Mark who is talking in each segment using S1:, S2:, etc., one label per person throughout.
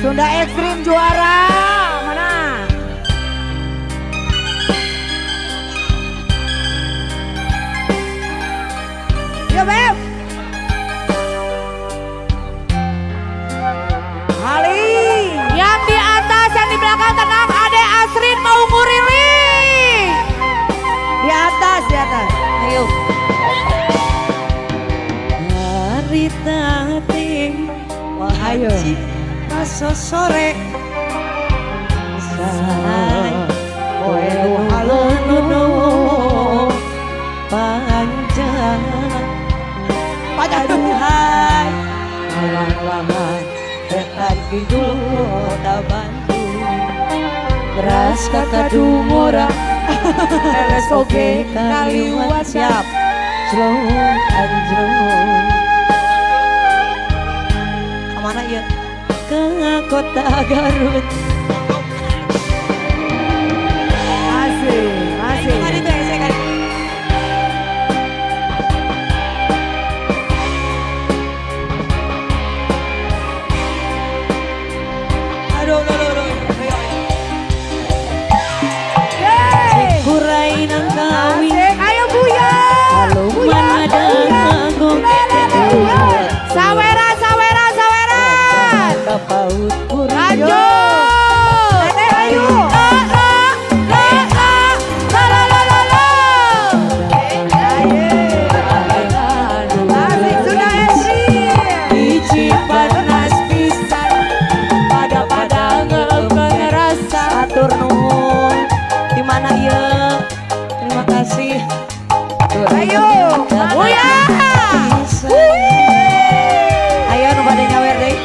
S1: Sunda Ekstrim juara. Mana? Yo Beb. Ali.
S2: Yang di atas, yang di belakang tenang, Ade Asrin mau nguriling.
S1: Di atas, di atas.
S3: Ayo. Hari tadi,
S1: ayo.
S3: Paso sore. Say,
S1: poe
S3: nu panjang. Aduhai, alang-langan tekan kidul kota Bandung. Beras kakadu murah,
S1: Leles oge kaliwat
S3: siap. Slow anjlong. Kemana ya? Ke kota Garut.
S1: Asik, asik.
S3: Kemana itu ya, saya aduh, aduh, aduh, aduh. Kurai nang kawi.
S1: Ayo Buya.
S3: Buya.
S2: Saweran, saweran, saweran. Lanjut.
S1: Teteh ayo.
S2: La la la la la.
S1: Asik Sunda Ekstrim.
S3: Biji panas pisan
S2: Pada-pada ngeukkeun rasa.
S3: Atur nuhun. Di mana ya? Terima kasih.
S1: Ayo.
S2: Buya.
S3: Ayo nu bade nyawer deui.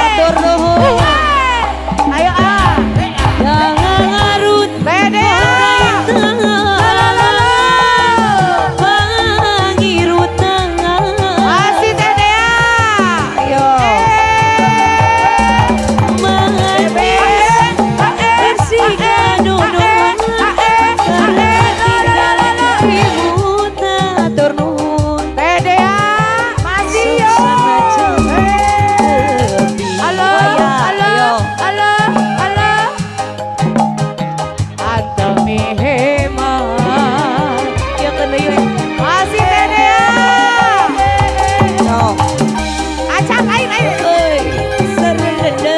S3: Atur nuhun.
S1: Ayo ah.
S2: Masih Tedea.
S3: Ayo. Atur nuhun.
S2: Tedea.
S1: Masih yo.
S2: Halo, halo, halo, halo. Antemi hemat.
S3: Ya kena yuk.
S2: Masih Tedea.
S3: Sok.
S2: Acak air air.
S3: Euy, seru deui.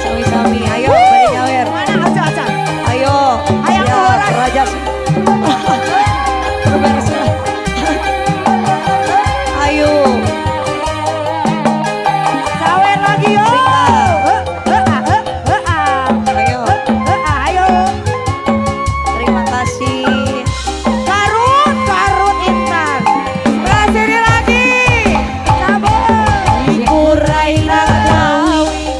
S3: Sami-sami ayo bade nyawer.
S1: Mana aja aja.
S3: Ayo.
S1: Ayo,
S3: Siap,
S1: keluar.
S3: Raja. Beres. Ayo.
S1: Sawer lagi yo.
S3: Ayo.
S1: Ayo.
S3: Terima kasih.
S1: Garut, Garut Intan.
S2: Sebelah sini lagi.
S1: Cabut.
S3: Kurai nakawi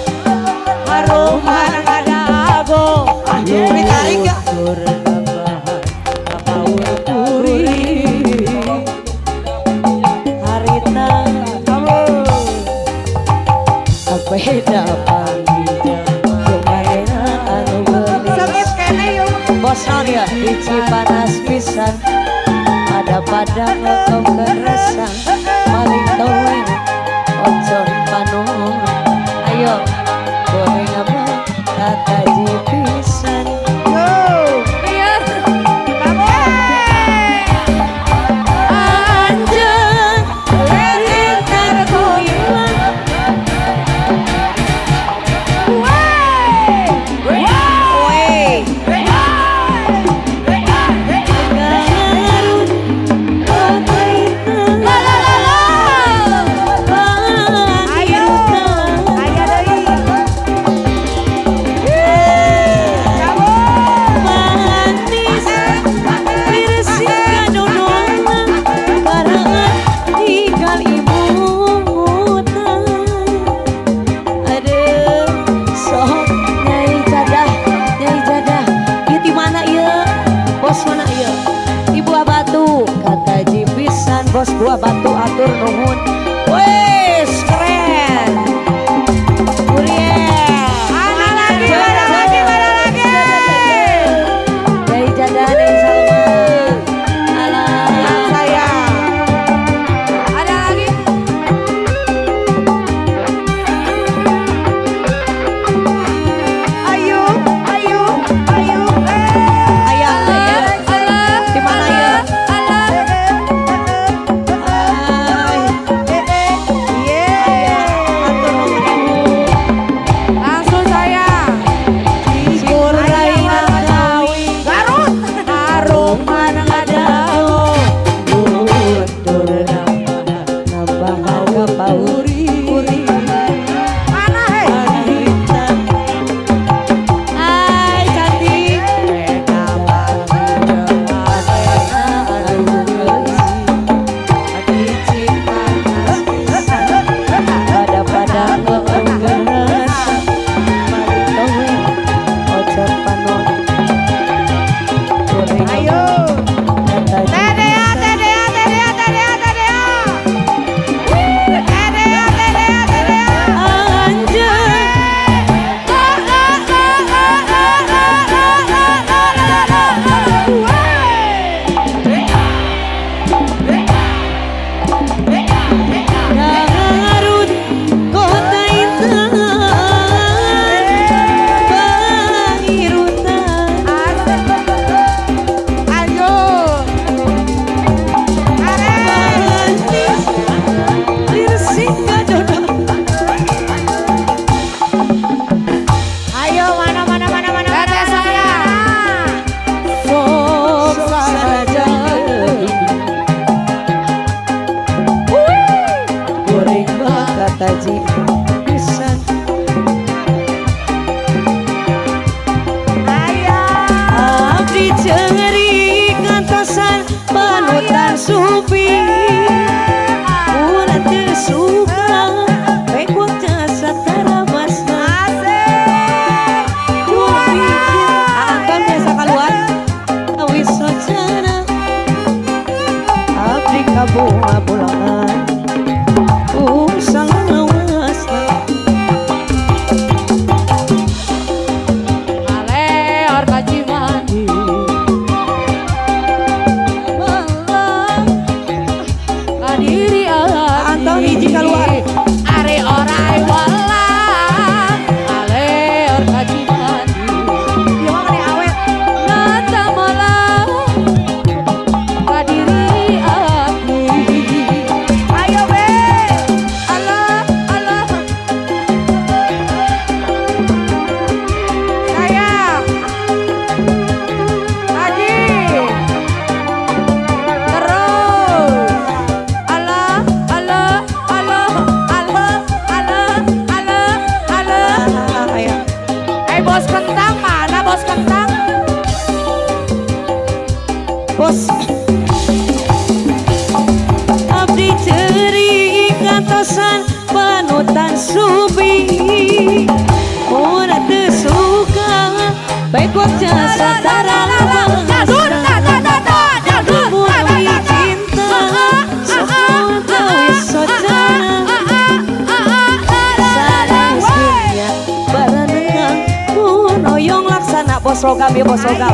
S3: haruman
S2: Kadago.
S3: Ditarik ya. Harita beda panggil anu geulis.
S1: Sengit kene yo.
S3: Bos naon ya? Biji panas pisan pada-pada ngekom keresan maling towing ojo panon. Ayo goreng apa kata pisan.
S1: Yo.
S2: Iya.
S1: Kamu.
S3: Anjeun lintar kuilang. Woi. Garut
S2: La la la la.
S1: Ayo. Ayo deui. Cabut.
S3: Manis tinggal ibu. Aduh, sok Nyai Jadah, Nyai Jadah. Ieu di mana ieu? Bos mana ieu? Di Buah Batu. Kata jipisan bos Buah Batu atur nuhun. Wes keren. Uriel.
S2: Mana lagi? Mana lagi? Mana lagi?
S3: Bahar ka pauri.
S1: Mana hei?
S3: Hai cantik.
S1: Ayo. TDA TDA TDA TDA TDA. TDA TDA TDA.
S3: Garut kota Intan Pangirutan.
S1: Ayo. Are.
S3: Manis lirsik jodoh.
S1: Ayo mana mana mana mana mana.
S2: Teteh saya.
S3: Sok saja goreng kata pisan.
S1: Ayo.
S3: Abdi cengeri kantosan panutan supi. Ulah teu suka pekut jasa tarabasna.
S1: Asik.
S3: Juara. Anton biasa keluar. Awis sojana. Abdi kabunga bulangan. Salawasna.
S2: Aleor ka Cimandi. Malang ka diri abdi.
S3: Anton hiji keluar.
S2: Ari orai walang aleor ka Cimandi.
S1: Ieu mah meni awet.
S2: Nata malang ka diri abdi.
S1: Ayo be.
S2: Allah Allah.
S1: Sayang. Lagi.
S2: Terus. Allah Allah Allah Allah Allah Allah Allah.
S3: Ayo.
S2: Eh bos kentang mana bos kentang?
S3: Bos. Abdi ceri kantosan panutan subi. Ora teu suka pekot jasa tarabasna.
S2: Dangdut ta ta ta ta dangdut ta ta ta ta.
S3: Cinta sok gawe sojana. Sanes dunya barenang mun oyong laksana bos logam ya bos logam.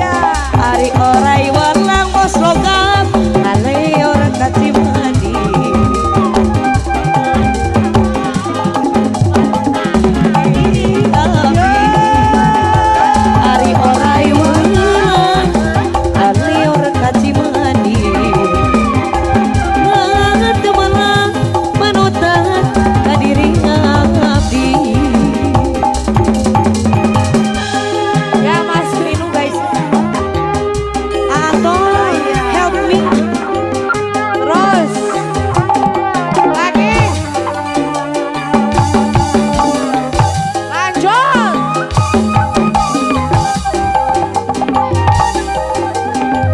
S3: Ari orai walang bos logam aleor ka Cimandi. Ari orai walang aleor ka Cimandi. Teu melang panutan ka diri abdi.
S2: Ya Mas
S3: Minum guys. Anton, help me.
S2: Terus.
S1: Lagi.
S2: Lanjut.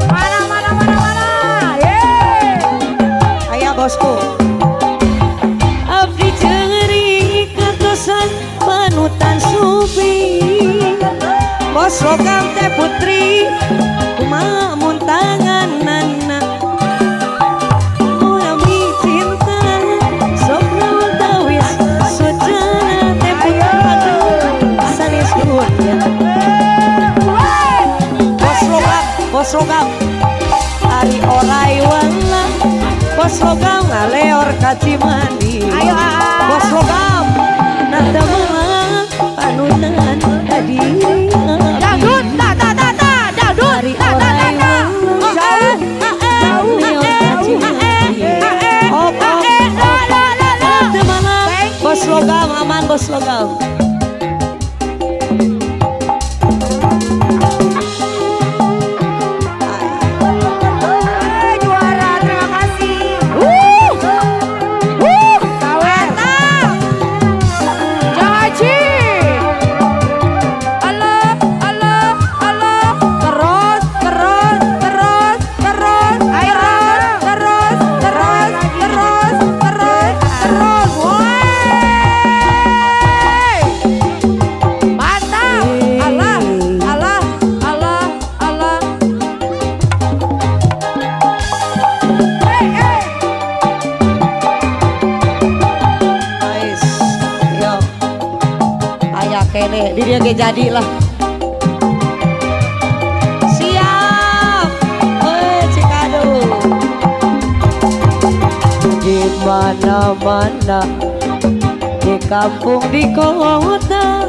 S1: Mana mana mana mana. Yeay.
S3: Ayo bosku. Abdi cengeri kantosan panutan supi. Bos logam teh putri kumaha mun tanganana. Urami cinta sok naon tawis sojana teh putri sanes dunya. Bos logam, bos logam. Ari orai walang bos logam ngaleor ka Cimandi.
S1: Ayo aa.
S3: Bos logam nata melang panutan ka diri abdi.
S2: Dangdut ta ta ta ta dangdut
S3: Ari
S2: ta ta ta
S3: orai
S2: ta.
S3: walang
S1: Jauh.
S3: ngaleor ka Cimandi. Op op
S2: La la la la.
S3: Nata malang
S1: Thank you.
S3: bos logam aman bos logam.
S1: Juara, terima kasih.
S2: Wuh.
S3: kene, di dia ge jadi lah. Siap. Cikadu. Di mana-mana, di kampung di kota,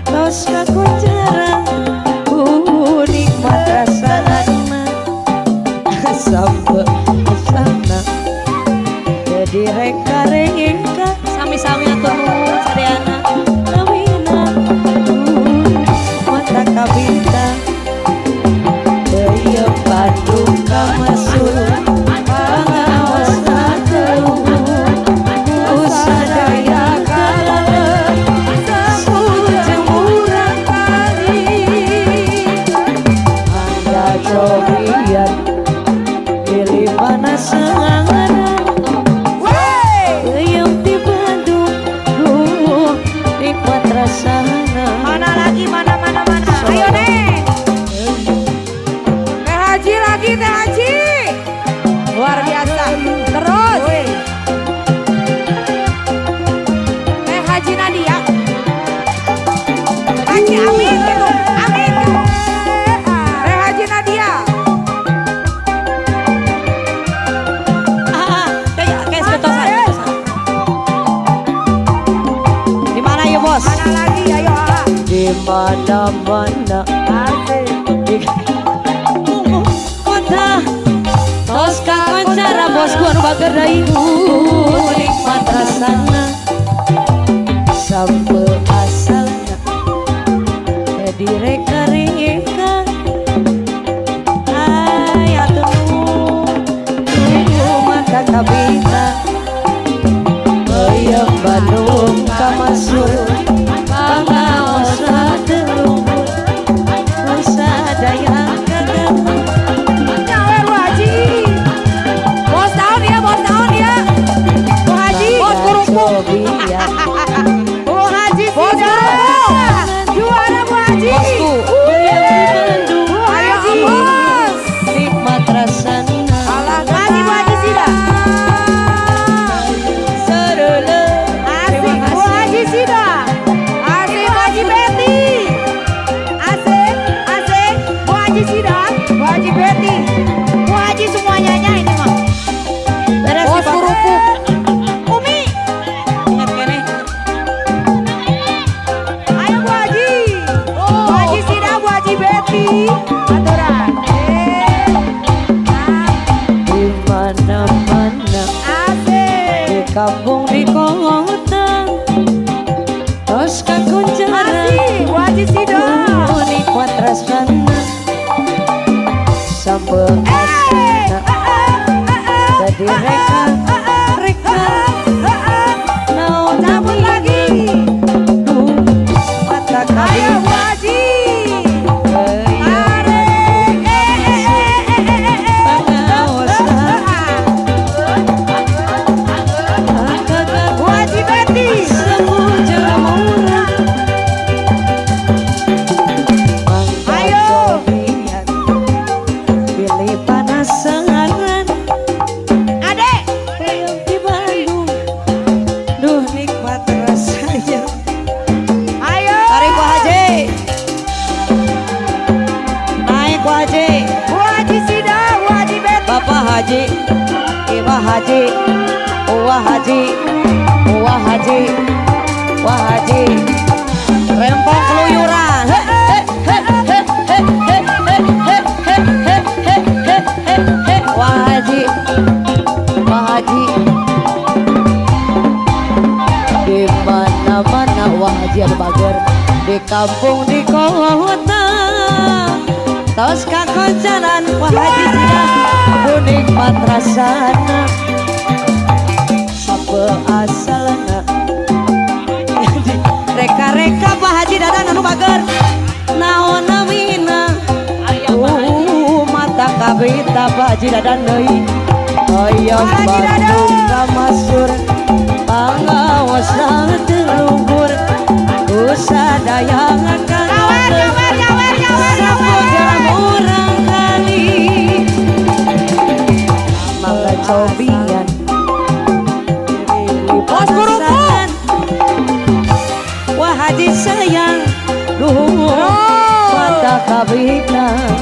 S3: tos kakuncara, nikmat rasana, sampai sana. Jadi reka-reka, sami-sami atur nuhun sadayana, lawina, mata kabita, beuyeum Bandung ka Masur.
S2: Mana lagi, mana, mana, mana. Ayo Neng. Teh Haji lagi, Teh Haji. Luar biasa. Terus. Teh Haji Nadia. Haji amin gitu. Amin gitu. Teh Haji Nadia.
S3: Kayak seketosan. Di mana ya bos?
S2: Mana lagi? Ayo.
S3: Di mana-mana di kota tos kakoncara bosku anu bager deui nikmat rasana sampe asalna jadi reka-reka ay atuh mata kabita beuyeum Bandung ka Masur pangaosna teu luhur sadaya kagem.
S2: Nyawer Bu Haji. Bos tahun ya, bos tahun ya. Bu Haji, bos kerupuk. Bu Haji, bos kerupuk. Juara Bu Haji.
S3: Bosku.
S2: Bu Haji. Bos.
S3: Nikmat rasana.
S2: Alah, lagi Bu Haji Sida.
S3: Serele.
S2: Asik Bu Haji Sida. Asik Bu Haji Betty. Asik, asik Bu Haji Sida, Bu Haji Betty.
S1: Bu Haji semuanya ini mah.
S3: Beres
S2: Bos kerupuk.
S1: Umi.
S3: Ingat kene.
S2: Ayo Bu Haji. Bu Haji Sida, Bu Haji Betty. Aturan.
S3: Di mana-mana
S2: Asik.
S3: di kampung di kota tos kakuncara
S2: Asik Bu Haji Sida.
S3: nikmat rasana sampe asana jadi reka reka naon
S2: Cabut lagi.
S3: mata
S2: Ayo
S3: kabita
S2: Bu Haji. Tarik. Bu Haji Betty. Ayo.
S3: Pilih panasaran
S1: Adek.
S3: di Bandung, duh nikmat rasanya.
S2: Ayo.
S3: Tarik Bu Haji, naik Bu Haji,
S2: Bu Haji Sida, Bu Haji Betty.
S3: Bapak Haji, Ibu Haji, Uwa Haji, Uwa Haji, Wah Haji, rempong keluyuran. He he he he he he he he he he he he he. Wah Haji, Wah Haji, di mana-mana Wah Haji anu bager, di kampung di kota, tos kakoncaran Wah Haji Sida, nikmat rasana, sampe asalna. Reka-reka Pak Haji Dadan anu bager, naon namina, mata kabita Pak Haji Dadan deui. Hoyong Bandung ka Masur, pangaosna teu luhur, ku sadayangan
S2: Nyawer, nyawer, nyawer, nyawer, nyawer.
S3: Murang kali mangga cobian
S2: Bos kerupuk.
S3: Wah Haji sayang, duh mata kabita.